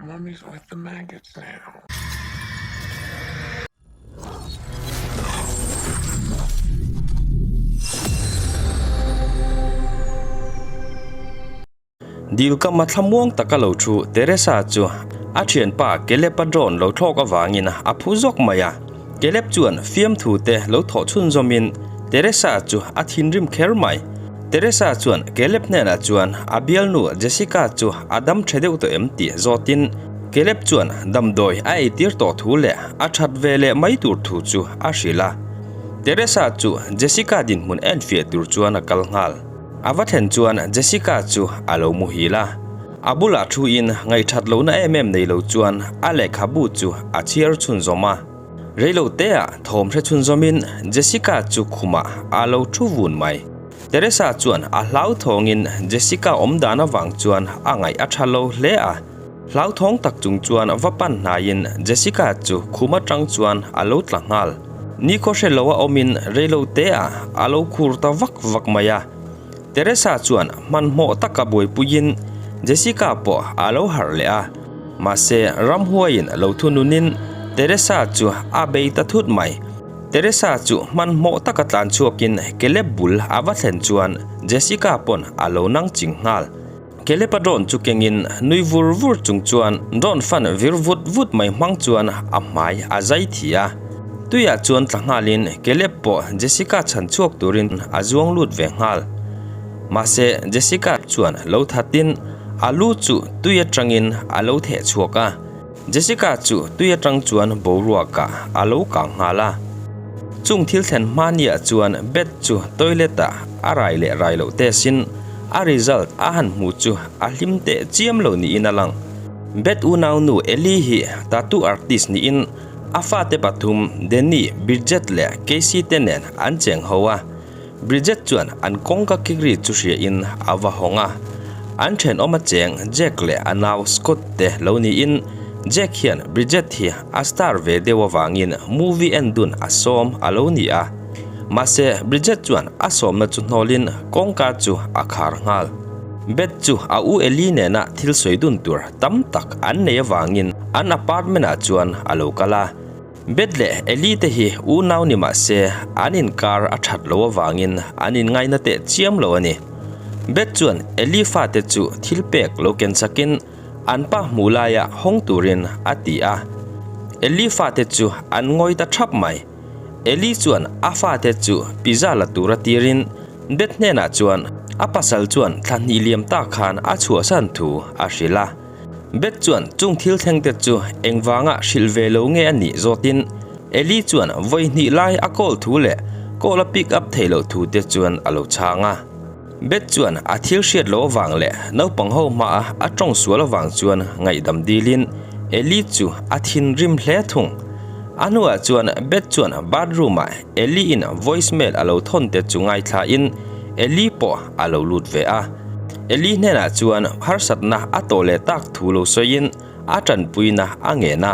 Mommy's with the maggots now. Dil kama thlamuang taka lo thu Teresa chu a thianpa Caleb-a drone lo thlawk avangin a phu zawk mai a. Caleb chuan fiamthu te lo thawh chhunzawmin Teresa chu a thinrim kher mai. Teresa chuan Caleb hnenah chuan a bialnu Jessica chu a dam tha deuh tawh em tih zawtin Caleb chuan damdawi a eitir tawh thu leh a that ve leh mai tur thu chu a hrilh a. Teresa chu Jessica dinhmun enfiah tur chuan a kal nghal. A va thlen chuan Jessica chu a lo muhil a, a bulah thuin ngaihthat lohna em em nei lo chuan a lehkhabu chu a chhiar chhunzawm a. Reilo teah thawm hre chhunzawmin Jessica chu khumah a lo thu vun mai. Teresa chuan a hlauthawngin Jessica awm dan avang chuan a ngaih a tha lo hle a. Hlauthawng tak chung chuan va pan hnaiin Jessica chu khum atang chuan a lo tla nghal. Nikhaw hre lo a awmin reilo teah a lo khur ta vak vak mai a. Teresa chuan hmanhmawh taka buaipuiin Jessica pawh a lo harh leh a. Mahse ramhuaiin lo thununin Teresa chu a bei ta thut mai. Teresa chu hmanhmawh taka tlan chhuakin Caleb bul a va thlen chuan Jessica pawn a lo nang ching nghal. Caleb-a drone chu kengin nui vur vur chung chuan drone fan vir vut vut mai hmang chuan a hmai a zai thi a. Tuiah chuan tla nghalin Caleb pawh Jessica chhan chhuak turin a zuang lut ve nghal. Mahse Jessica chuan lo thatin a lu chu tui atangin a lo theh chhuak a. Jessica chu tui atang chuan boruakah a lo kang nghal a. Chung thil thlen hmaniah chuan Beth chu toilet ah a rai leh rai loh test in a result a han hmu chu a hlim teh chiam lo niin a lang. Beth unaunu Ellie hi tattoo artist niin a fate pathum Danny, Bridget leh Casey te nen an cheng ho a. Bridget chuan an kawngka kik ri chu hria in a va hawng a, an thenawm a cheng Jack leh a nau Scott te lo niin Jack hian Bridget hi a star ve deuh avangin movie en dun a sawm a lo ni a. Mahse Bridget chuan a sawmna chu hnawlin kawngka chu a khar nghal. Beth chu a u Ellie nena thil sawi dun tur tam tak an nei avangin an apartment ah chuan a lo kal a. Beth leh Ellie te hi unau ni mah se an inkar a that lo avangin an inngaina teh chiam lo a ni. Beth chuan Ellie fate chu thil pek lo ken chakin an pa hmuh laia hawng turin a ti a. Ellie fate chu an ngawi ta thap mai. Ellie chuan a fate chu pizza la tura tirin Beth hnenah chuan a pasal chuan thla hnih liam tak khan a chhuahsan thu a hrilh a. Beth chuan chung thil thleng te chu engvanga hrilh ve lo nge a nih zawtin Ellie chuan vawi hnih lai a call thu leh call a pick up theih loh thu te chuan a lo chhang a. Beth chuan a thil hriat loh avang leh naupang ho hmaa a tawng sual avang chuan ngaihdam dilin Ellie chu a thinrim hle thung. A hnuah chuan Beth chuan bathroom ah Ellie in voice mail a lo thawn te chu ngaithlain Ellie pawh a lo lut ve a. Ellie hnenah chuan harsatna a tawh leh tak thu lo sawiin a tanpuina a ngen a.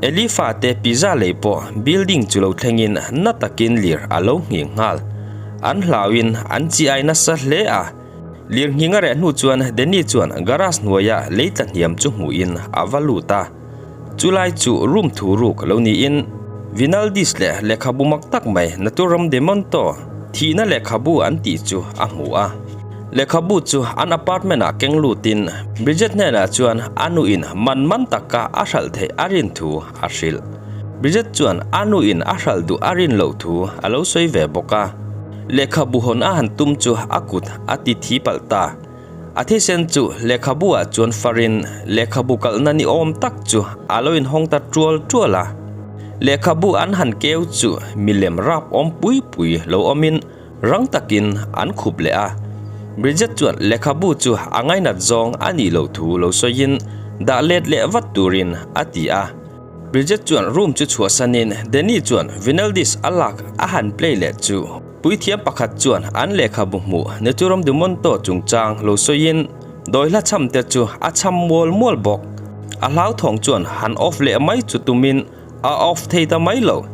Ellie fate pizza lei pawh building chu lo thlengin na takin lir a lo nghing nghal. An hlauin an chi ai nasa hle a. Lir nghing a reh hnu chuan Danny chuan garage hnuaia lei tla hniam chu hmuhin a va lut a. Chulai chu room thu ruk lo niin Vinaldis leh lehkhabu mak tak mai Naturam de Monto thihna lehkhabu an tih chu a hmu a. Lehkhabu chu an apartment ah keng lutin Bridget hnenah chuan a nuin man man taka a hralh theih a rin thu a hrilh. Bridget chuan a nuin a hralh duh a rin loh thu a lo sawi ve bawk a. Lehkhabu hawn a han tum chu a kut a ti thi palh ta. A thisen chu lehkhabu ah chuan farin lehkhabu kalhna ni awm tak chu a lo inhawng ta tual tual a. Lehkhabu an han keu chu milem rap awm pui pui lo awmin rang takin an khup leh a. Bridget chuan lehkhabu chu a ngainat zawng a nih loh thu lo sawiin dah let leh vat turin a ti a. Bridget chuan room chu chhuahsanin Danny chuan Vinaldis a lak a han play leh chu Puithiam pakhat chuan an lehkhabu hmuh Naturam Dumonto chungchang lo sawiin dawihla chham te chu a chham mual mual bawk. A hlauthawng chuan han off leh mai chu tumin a off thei ta mai lo.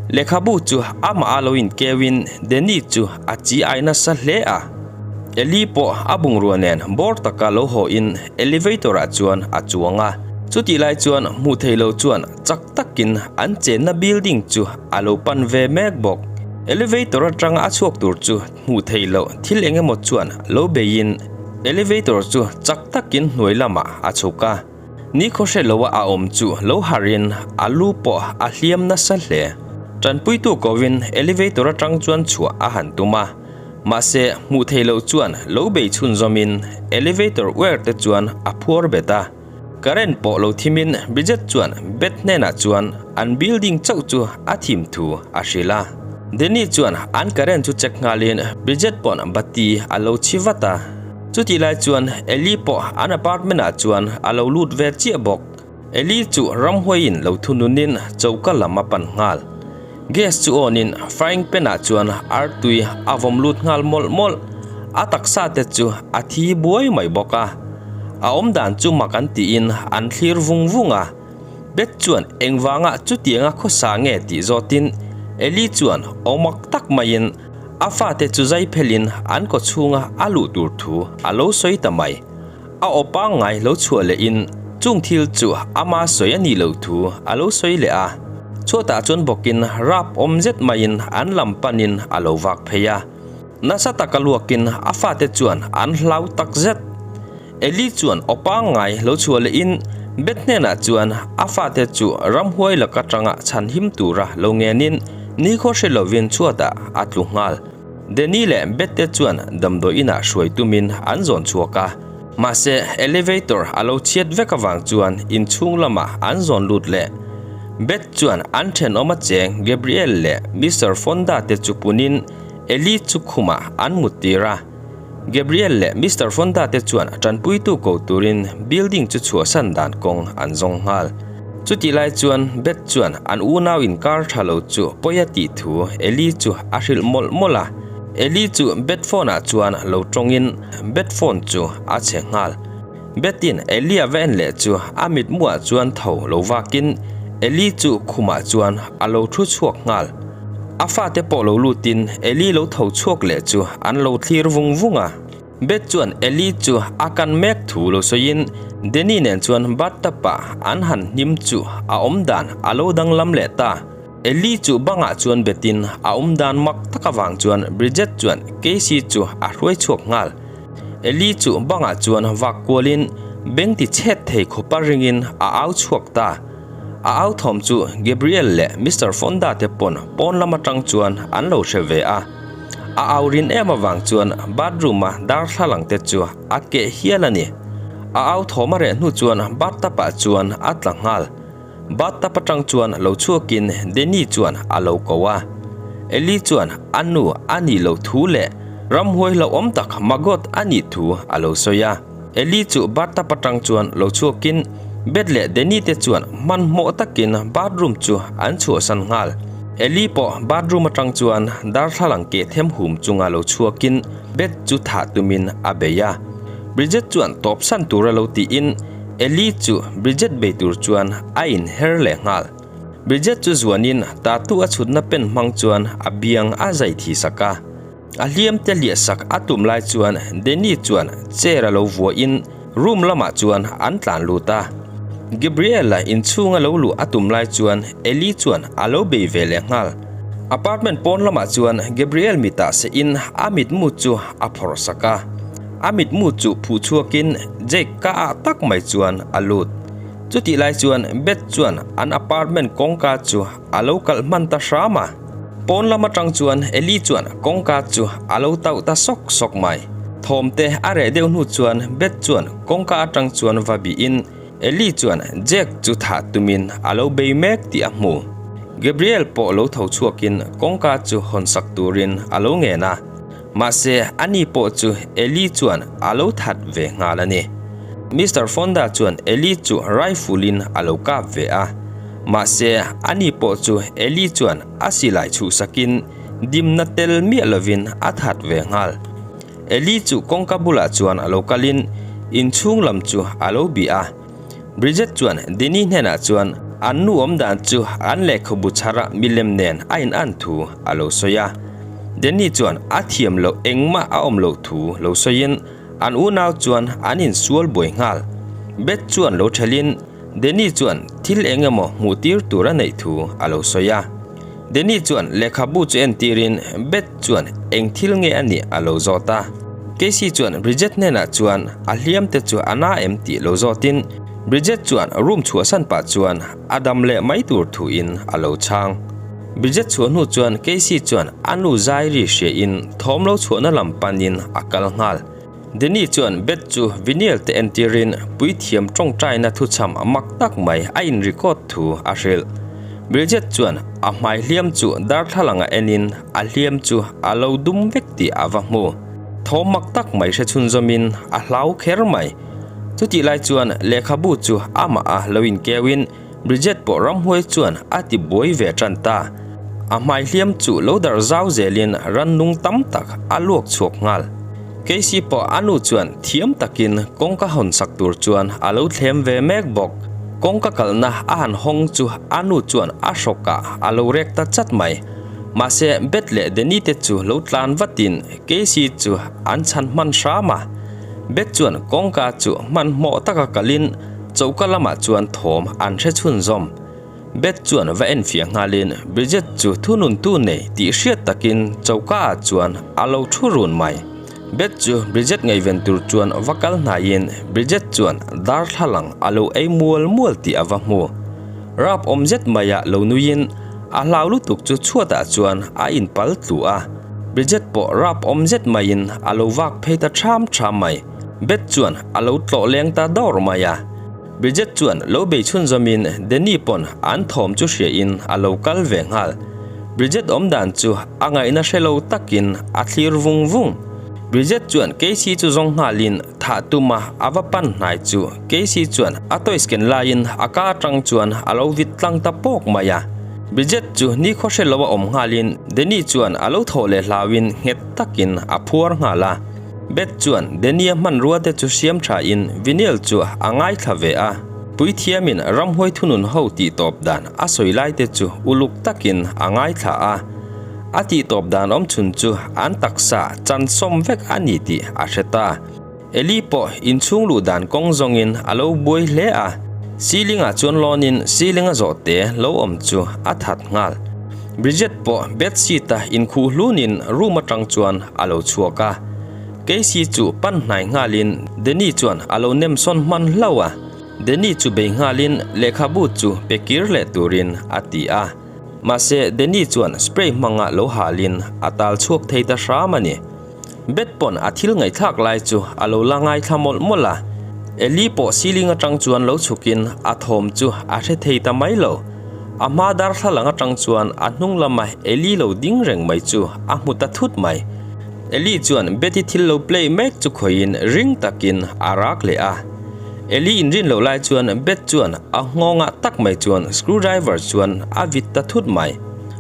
Lehkhabu chu amah a lo inkeuin Danny chu a chi ai nasa hle a. Eli pawh a bungrua nen bawr taka lo hawhin elevator ah chuan a chuang a. Chutih lai chuan hmuh theih loh chuan chak takin an chenna building chu a lo pan ve mek bawk. Elevator atanga a chhuak tur chu hmuh theih loh thil eng emaw chuan lo beiin elevator chu chak takin hnuai lamah a chhuk a. Ni khawhre loa a awm chu lo harhin a lu pawh a hliam nasa hle. Tanpuitu kovin elevator atang chuan chhuah a han tum a, mahse hmuh theih loh chuan lo bei chhunzawmin elevator wire te chuan a phuar bet a. Current pawh lo thimin Bridget chuan Beth hnenah chuan an building chauh chu a thim thu a hrilh a. Danny chuan an current chu check nghalin Bridget pawn bati a lo chhi vat a. Chutih lai chuan Ellie pawh an apartment ah chuan a lo lut ve chiah bawk. Ellie chu ramhuaiin lo thununin choka lam a pan nghal. Gas chu on in frying pan ah chuan artui a vawm lut nghal mawlh mawlh. A taksa te chu a thi buai mai bawk a. A awmdan chu mak an tiin an thlir vung vung a. Beth chuan engvanga chutianga khawsa nge tih zawtin Ellie chuan awmak tak maiin A fate chu zai phelin an kaw chhunga a luh tur thu a lo sawi ta mai. A aw pangngai lo chhuah lehin chung thil chu ama sawi a nih loh thu a lo sawi leh a. Chhuatah chuan bawkin rap awm zet maiin an lam panin a lo vak phei a. Nasa taka luakin a fate chuan an hlau tak zet. Eli chuan aw pangngai lo chhuah lehin Beth hnenah chuan a fate chu ramhuai laka tanga chhanhim tura lo ngenin nikhaw hre lovin chhuatah a tlu nghal. Danny leh Beth te chuan damdawi inah hruai tumin an zawn chhuak a, mahse elevator a lo chhiat vek avang chuan inchhung lamah an zawn lut leh. Beth chuan an thenawm a cheng Gabriel leh Mister Fonda te chu punin Eli chu khumah an muttir a. Gabriel leh Mister Fonda te chuan tanpuitu ko turin building chu chhuahsan dan kawng an zawng nghal. Chutih lai chuan Beth chuan an unau inkar tha lo chu pawi a tih thu Ellie chu a hrilh mawlh mawlh a. Ellie chu Beth phone ah chuan lo tawngin Beth phone chu a chhe nghal. Beth-in Ellie a va en leh chu a mitmuah chuan tho lo vakin Ellie chu khumah chuan a lo thu chhuak nghal. A fate pawh lo lutin Ellie lo tho chhuak leh chu an lo thlir vung vung a. Beth chuan Ellie chu a kan mek thu lo sawiin Danny nen chuan bathtub-ah an han hnim chu a awmdan a lo danglam leh ta. Ellie chu bangah chuan betin a awmdan mak tak avang chuan Bridget chuan Casey chu a hruai chhuak nghal. Eli chu bangah chuan vak kualin beng ti chhet thei khawpa ringin a au chhuak ta. A au thawm chu Gabriel leh Mister Fonda te pawn pawn lam atang chuan an lo hre ve a. A au rin em avang chuan bathroom a darthlalang te chu a keh hial a ni. A au thawm a reh hnu chuan bathtub ah chuan a tla nghal. Bathtub atang chuan lo chhuakin Danny chuan a lo ko a. Ellie chuan a nu a nih loh thu leh ramhuai hlauhawm tak Maggot a nih thu a lo sawi a. Ellie chu bathtub atang chuan lo chhuakin Beth leh Danny te chuan hmanhmawh takin bathroom chu an chhuahsan nghal. Ellie pawh bathroom atang chuan darthlalang keh them hum chunga lo chhuakin Beth chu thah tumin a bei a. Bridget chuan tawpsan tura lo tiin Ellie chu Bridget bei tur chuan a inher leh nghal. Bridget chu zuanin tattoo a chhutna pen hmang chuan a biang a zai thi sak a. A hliam te hliah sak a tum lai chuan Danny chuan chair a lo vuahin room lamah chuan an tlan lut a. Gabriel-a inchhunga lo luh a tum lai chuan Ellie chuan a lo bei ve leh nghal. Apartment pawn lamah chuan Gabriel mitah sehin a mitmu chu a phawrh sak a. A mitmu chu phuh chhuakin Jake ka ah tak mai chuan a lut. Chutih lai chuan Beth chuan an apartment kawngka chu a lo kalh hman ta hram a. Pawn lam atang chuan Ellie chuan kawngka chu a lo tauh ta sawk sawk mai. Thawm te a reh deuh hnu chuan Beth chuan kawngka atang chuan va bihin Ellie chuan Jake chu thah tumin a lo bei mek tih a hmu. Gabriel pawh lo tho chhuakin kawngka chu hawn sak turin a lo ngen a. Mahse, ani pawh chu Ellie chuan a lo that ve nghal a ni. Mister Fonda chuan Ellie chu rifle-in a lo kap ve a. Mahse, ani pawh chu Ellie chuan a silai chhuhsakin dimna tel miah lovin a that ve nghal. Ellie chu kawngka bulah chuan a lo kalin inchhung lam chu a lo bih a. Bridget chuan Danny hnenah chuan an nu awm dan chu an lehkhabu chhara milem nen a in an thu a lo sawi a. Danny chuan a thiam loh engmah a awm loh thu lo sawiin an unau chuan an insual buai nghal. Beth chuan lo thelhin. Danny chuan thil eng emaw hmuh tir tur a neih thu a lo sawi a. Danny chuan lehkhabu chu entirin Beth chuan eng thil nge a nih a lo zawt a. Casey chuan Bridget hnenah chuan a hliam te chu a na em tih lo zawtin Bridget chuan room chhuahsan pah chuan a dam leh mai tur thuin a lo chhang. Bridget chhuah hnu chuan Casey chuan a nu zai ri hriain thawm lo chhuahna lam panin a kal nghal. Danny chuan Beth chu vinyl te entirin puithiam tawngtaina thuchham mak tak mai a in record thu a hrilh. Bridget chuan a hmai hliam chu darthlalanga enin a hliam chu a lo dum vek tih a va hmu. Thawm mak tak mai hre chhunzawmin a hlau kher mai. Chutih lai chuan lehkhabu chu amah a lo inkeuin Bridget pawh ramhuai chuan a ti buai ve tan ta. A hmai hliam chu lo darh zau zelin rannung tam tak a luak chhuak nghal. Casey pawh a nu chuan thiam takin kawngka hawn sak tur chuan a lo thlem ve mek bawk. Kawngka kalna a han hawng chu a nu chuan a hrawkah a lo rek ta chat mai. Mahse Beth leh Danny te chu lo tlan vatin Casey chu an chhan hman hram a. Beth chuan kawngka chu hmanhmawh taka kalin Choka lamah chuan thawm an hre chhunzawm. Beth chuan va enfiah nghalin Bridget chu thununtu nei tih hriat takin choka ah chuan a lo thu run mai. Beth chu Bridget ngaihven tur chuan va kal hnaiin Bridget chuan darthlalang a lo ei mual mual tih a va hmu. Rap awm zet maiah lo nuiin a hlau lutuk chu chhuatah chuan a inpal tlu a. Bridget pawh rap awm zet maiin a lo vak phei ta ṭham ṭham mai. Beth chuan a lo tlawh leng ta dawr mai a. Bridget chuan lo bei chhunzawmin Danny pawn an thawm chu hriain a lo kal ve nghal. Bridget awm dan chu a ngaihna hre lo takin a thlir vung vung. Bridget chuan Casey chu zawng nghalin thah tuma a va pan hnai chu Casey chuan a toys ken laiin a ka atang chuan a lo vit tlang ta pawk mai a. Bridget chu nikhaw hre lo a awm nghalin Danny chuan a lo thawh leh hlauin nghet takin a phuar nghal a. Beth chuan Danny-a hmanrua te chu siam thain vinyl chu a ngaithla ve a. Puithiamin ramhuai thunun ho tih tawp dan a sawi lai te chu uluk takin a ngaithla a. A tih tawp dan awm chhun chu an taksa chan sawm vek a ni tih a hre ta. Eli pawh inchhung luh dan kawng zawngin a lo buai hle a. Ceiling-ah chuan lawnin ceiling-a zawhte lo awm chu a that nghal. Bridget pawh bedsheet-a inkhuh hlunin room atang chuan a lo chhuak a. Casey chu pan hnai nghalin Danny chuan a lo nem sawn hman hlauh a. Danny chu bei nghalin lehkhabu chu pe kir leh turin a ti a. Mahse Danny chuan spray hmanga lo halin a tal chhuak thei ta hram a ni. Beth pawn a thil ngaihthlak lai chu a lo la ngaithla mawlh mawlh a. Ellie pawh ceiling atang chuan lo chhukin a thawm chu a hre thei ta mai lo. A hma darthlalang atang chuan a hnung lama Ellie lo ding reng mai chu a hmu ta thut mai. Ellie chuan Betty thil lo play mek chu khawihin ring takin a rak leh a. Ellie inrin loh lai chuan Beth chuan a nghawngah tak mai chuan screwdriver chuan a vit ta thut mai.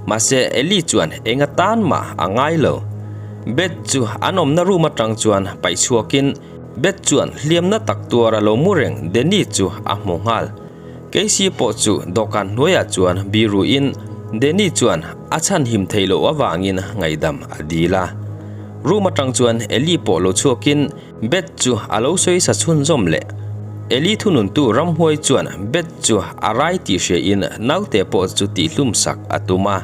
Mahse Ellie chuan eng atan mah a ngai lo. Beth chu an awmna room atang chuan paih chhuakin Beth chuan hliamna tak tuar a lo mu reng Danny chu a hmu nghal. Casey pawh chu dawhkan hnuaiah chuan biruin Danny chuan a chhan him theih loh avangin ngaihdam a dil a. Room atang chuan Ellie pawh lo chhuakin Beth chu a lo sawi sa chhunzawm leh. Ellie thununtu ramhuai chuan Beth chu a rai tih hriain naute pawh chu tihhlum sak a tum a.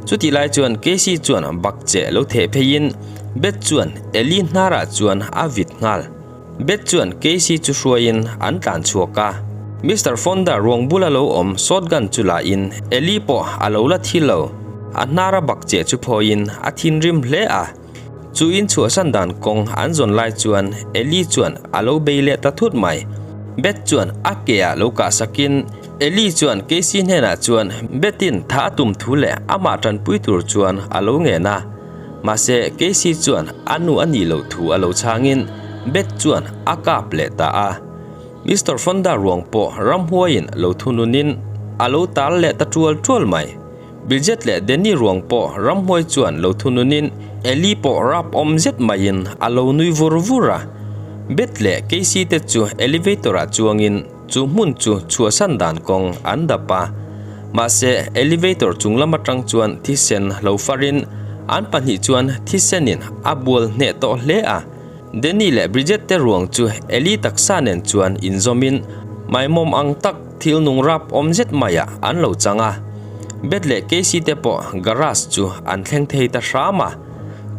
Chutih lai chuan Casey chuan bakcheh lo theh pheiin Beth chuan Ellie hnarah chuan a vit nghal. Beth chuan Casey chu hruaiin an tlan chhuak a. Mister Fonda ruang bula lo awm shotgun chu lahin Ellie pawh a lo la thi lo. A hnara bakcheh chu phawiin a thinrim hle a. Chu in chhuahsan dan kawng an zawn lai chuan Ellie chuan a lo bei leh ta thut mai. Beth chuan a ke ah lo kah sakin Ellie chuan Casey hnenah chuan Beth-in tha a tum thu leh amah tanpui tur chuan a lo ngen a. Mahse Casey chuan a nu a nih loh thu a lo chhangin Beth chuan a kap leh ta a. Mister Fonda ruang pawh ramhuaiin lo thununin a lo tal leh ta tual tual mai. Bridget leh Danny ruang pawh ramhuai chuan lo thununin Ellie pawh rap awm zet maiin a lo nui vur vur a. Beth leh Casey te chu elevator ah chuangin chu hmun chu chhuahsan dan kawng an dap a. Mahse elevator chung lam atang chuan thisen lo farin an pahnih chuan thisenin a bual hneh tawh hle a. Danny leh Bridget te ruang chu Ellie taksa nen chuan inzawmin maimawm ang tak. thil nung rap awm zet maiah an lo chang a. Beth leh Casey te pawh garage chu an thleng thei ta hram a.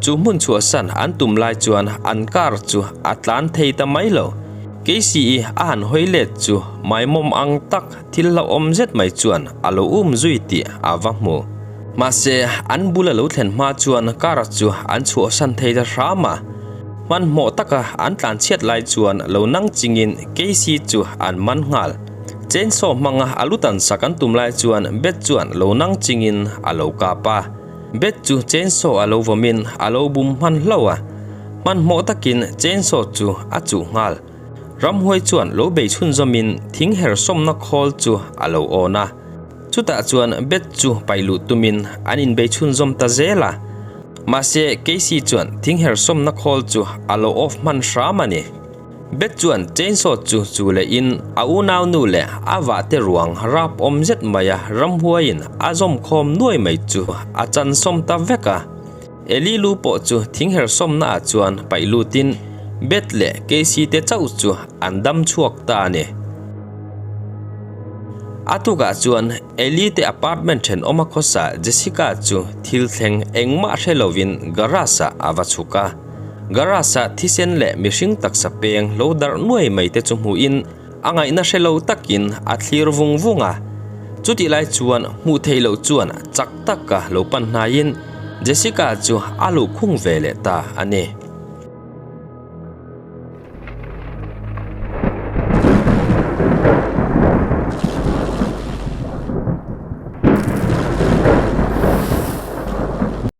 Chu hmun chhuahsan an tum lai chuan an car chu a tlan thei ta mai lo. Casey-i a han hawi let chu maimawm ang tak thil hlauhawm zet mai chuan a lo um zui tih a va hmu. Mahse, an bul a lo thlen hma chuan car chu an chhuahsan thei ta hram a. Hmanhmawh taka an tlan chhiat lai chuan lo nang chingin Casey chu an man nghal. Chainsaw hmanga a lu tan sak an tum lai chuan Beth chuan lo nang chingin a lo kap a. Beth chu chainsaw a lo vawmin a lo bum hman hlauh a. Hmanhmawh takin chainsaw chu a chuh nghal. Ramhuai chuan lo bei chhunzawmin thing her sawmna khawl chu a lo awn a. Chutah chuan Beth chu pai luh tumin an inbei chhunzawm ta zel a. Mahse, Casey chuan thing her sawmna khawl chu a lo off hman hram a ni. Beth chuan chainsaw chu chu lehin a unaunu leh a vahte ruang rap awm zet maia ramhuaiin a zawm khawm nuai mai chu a chan sawm ta vek a. Eli lu pawh chu thing her sawmnaah chuan paih lutin Beth leh Casey te chauh chu an dam chhuak ta a ni. A tukah chuan Eli te apartment thenawma khawsa Jessica chu thil thleng engmah hre lovin garage ah a va chhuk a. Garage ah thisen leh mihring taksa peng lo darh nuai mai te chu hmuhin a ngaihna hre lo takin a thlir vung vung a. Chutih lai chuan hmuh theih loh chuan chak taka lo pan hnaiin Jessica chu a luhkhung ve leh ta a ni.